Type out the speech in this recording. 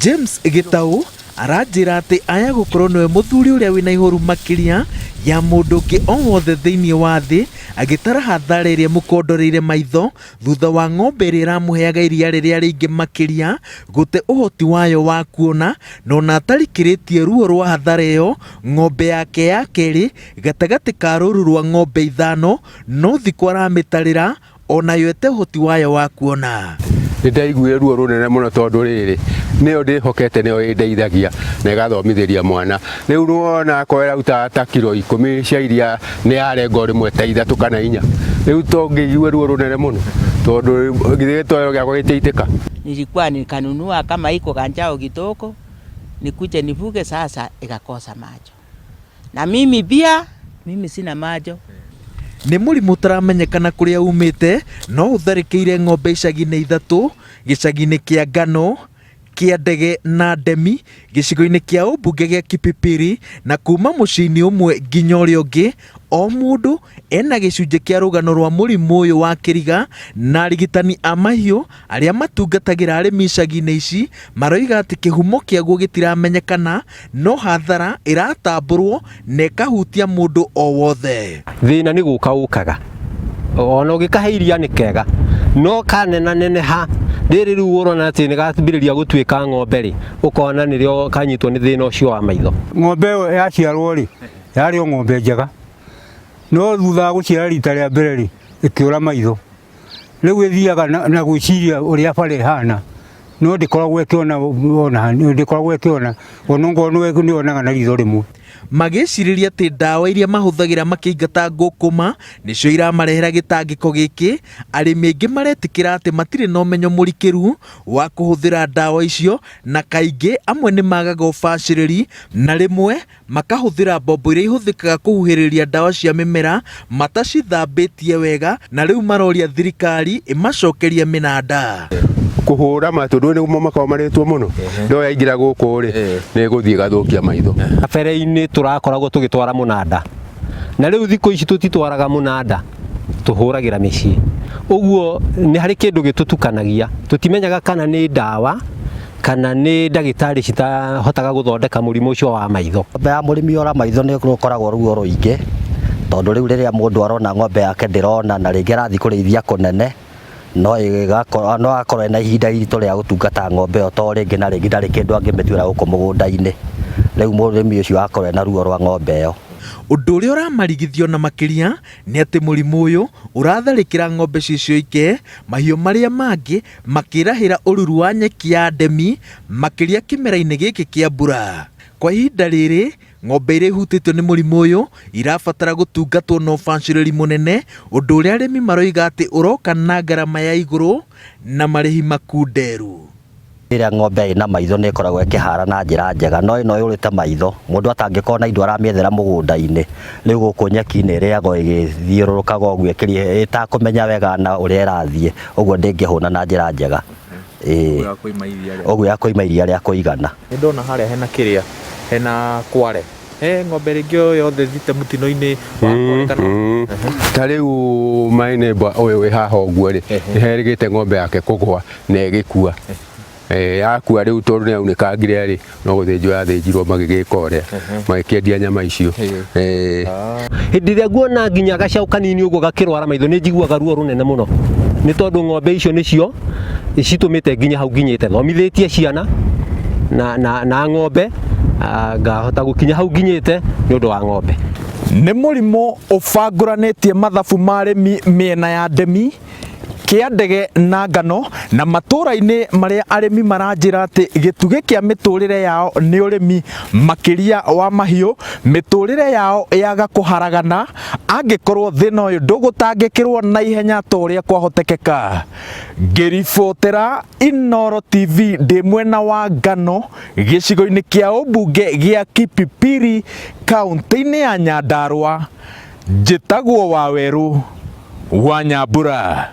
James Gĩtaũ aranjĩra atĩ aya gũkorwo nĩwe mũthuri ũrĩa wĩna ihoru makĩria ya mũndũ ũngĩ o wothe thĩinĩ wa thĩ, agĩtara hathara ĩrĩa ĩmũkondoreire maitho thutha wa ng'ombe ĩrĩa ĩramũheaga iria rĩrĩa rĩingĩ makĩria gũte ũhoti wayo wa kuona, na ona atarikĩrĩtie ruo rwa hathara ĩyo, ng'ombe yake ya kerĩ gatagatĩ ka rũru rwa ng'ombe ithano no thikũ aramĩtarĩra onayo ĩte ũhoti wayo wa kuona. Nĩ ndaiguire ruo rũnene mũno tondũ rĩrĩ nĩyo ndĩhokete nĩyo ĩndeithagia na ĩgathomithĩria mwana. Rĩu nĩwona akorwo ĩraruta ta kiro ikũmi cia iria nĩ yarengwo rĩmwe ta ithatũ kana inya. Rĩu to ngĩigue ruo rũnene mũno tondũ githĩ gĩtoero gĩakwa gĩtiaitĩka. Nilikuwa nikanunua kama iko kanjao kidogo nikuje nifuge sasa ikakosa macho. Na mimi pia mimi sina macho. Nĩ mũrimũ ũtaramenyekana kũrĩa umĩte no ũtharĩkĩire ng'ombe icagi-inĩ ithatũ, gĩcagi-inĩ kĩa Ngano, kĩa Ndege na Ndemi, gĩcigo-inĩ kĩa ũmbunge gĩa Kipipiri, na kuma mũciĩ-inĩ ũmwe nginya ũrĩa ũngĩ, o mũndũ ena gĩcunjĩ kĩa rũgano rwa mũrimũ ũyũ wa kĩriga, na arigitani a mahiũ arĩa matungatagĩra arĩmi icagi-inĩ ici maroiga atĩ kĩhumo kĩaguo gĩtiramenyekana, no hathara ĩratambũrwo na ĩkahutia mũndũ o wothe. Thĩna nĩ gũka ũkaga ona ũgĩkahe iria nĩ kega no kanenaneneha rĩrĩ rĩu ũrona atĩ nĩ gambĩrĩria gũtuĩka ng'ombe rĩ ũkona nĩrĩo kanyitwo nĩ thĩna ũcio wa maitho. Ng'ombe ĩyo yaciarwo rĩ yarĩ o ng'ombe njega no thutha wa gũciara rita rĩa mbere rĩ ĩkĩũra maitho. Rĩu ĩthiaga na gwĩciria ũrĩa bara ĩhana no ndĩkoragwo ĩkĩona ona ndĩkoragwo ĩkĩona ona ongorwo nĩ yonaga na ritho rĩmwe. Magĩcirĩria atĩ ndawa iria mahũthagĩra makĩingata ngũkũma nĩcio iramarehera gĩtangĩko gĩkĩ, arĩmi aingĩ maretĩkĩra atĩ matirĩ na ũmenyo mũrikĩru wa kũhũthĩra ndawa icio na kaingĩ amwe nĩ magaga ũbacĩrĩri na rĩmwe makahũthĩra mbombo iria ihũthĩkaga kũhuhĩrĩria ndawa cia mĩmera matacithambĩtie wega na rĩu maroria thirikari ĩmacokerie mĩnanda. Kũhũra matũ ndũĩ nĩguo makoragwo marĩtwo mũno no yaingĩra gũkũ rĩ nĩ ĩgũthiĩ ĩgathũkia maitho. Kabere-inĩ tũrakoragwo tũgĩtwara mũnanda na rĩu thikũ ici tũtitwaraga mũnanda tũhũragĩra mĩciĩ ũguo nĩ harĩ kĩndũ gĩtũtukanagia tũtimenyaga kana nĩ ndawa kana nĩ ndagĩtarĩ citahotaga gũthondeka mũrimũ ũcio wa maitho. Ng'ombe ya mũrĩmi yora maitho nĩ gũkoragwo ruo rũingĩ, tondũ rĩu rĩrĩa mũndũ arona ng'ombe yake ndĩrona na rĩngĩ arathiĩ kũrĩithia kũnene, no no akorwo ena ihinda iritũ rĩa gũtungata ng'ombe ĩyo tondũ rĩngĩ na rĩngĩ ndarĩ kĩndũ angĩmĩtuĩra gũkũ mũgũnda-inĩ. Rĩu mũrĩmi ũcio agakorwo ena ruo rwa ng'ombe ĩyo. Ũndũ ũrĩa ũramarigithia ona makĩria nĩ atĩ mũrimũ ũyũ ũratharĩkĩra ng'ombe ciĩ cioike, mahiũ marĩa mangĩ makĩrahĩra ũruru wa nyeki ya ndemi makĩria kĩmera-inĩ gĩkĩ kĩa mbura. Kwa ihinda rĩrĩ, ng'ombe iria ihutĩtio nĩ mũrimũ ũyũ irabatara gũtungatwo na ũbacĩrĩri mũnene, ũndũ ũrĩa arĩmi maroiga atĩ ũroka na ngarama ya igũrũ na marĩhi makunderu. Rĩrĩa ng'ombe ĩna maitho nĩ ĩkoragwo ĩkĩhara na njĩra njega, no ĩno yũrĩte maitho, mũndũ atangĩkorwo na indo aramĩethera mũgũnda-inĩ, rĩu gũkũ nyeki-inĩ ĩrĩagwo ĩgĩthiũrũrũkaga ũguo ĩtakũmenya wega na ũrĩa ĩrathiĩ, ũguo ndĩngĩhũna na njĩra njega. Ĩĩ. Ũguo ya kũima iria rĩa kũigana. Nĩ ndona harĩa hena kĩrĩa, hena kware. He ng'ombe rĩngĩ o yothe ĩthiĩte mũtino-inĩ wa kware kana? Ta rĩu my neighbor ũyũ wĩ haha ũguo rĩ, nĩ herĩgĩte ng'ombe yake kũgwa na ĩgĩkua. Yakua rĩu tondũ nĩ yaunĩkangire rĩ, no gũthĩnjwo yathĩnjirwo magĩgĩka ũrĩa, magĩkĩendia nyama icio. Hĩndĩ ĩrĩa nguona nginya gacaũ kanini ũguo gakĩrwara maitho nĩ njiguaga ruo rũnene mũno, nĩ tondũ ng'ombe icio nĩcio citũmĩte nginye hau nginyĩte, thomithĩtie ciana na, na, na ng'ombe ngahota gũkinya hau nginyĩte nĩ ũndũ wa ng'ombe. Nĩ mũrimũ ũbangũranĩtie mathabu ma arĩmi mĩena ya Ndemi, Kĩandege na Ngano na matũra-inĩ marĩa arĩmi maranjĩra atĩ gĩtugĩ kĩa mĩtũrĩre yao nĩ ũrĩmi makĩria wa mahiũ, mĩtũrĩre yao yaga kũharagana angĩkorwo thĩna ũyũ ndũgũtangĩkĩrwo na ihenya ta ũrĩa kwahotekeka. Ngĩribotera Inooro TV ndĩ mwena wa Ngano gĩcigo-inĩ kĩa ũmbunge gĩa Kipipiri kaũntĩ-inĩ ya Nyandarua, njĩtagwo Wawerũ wa Nyambura.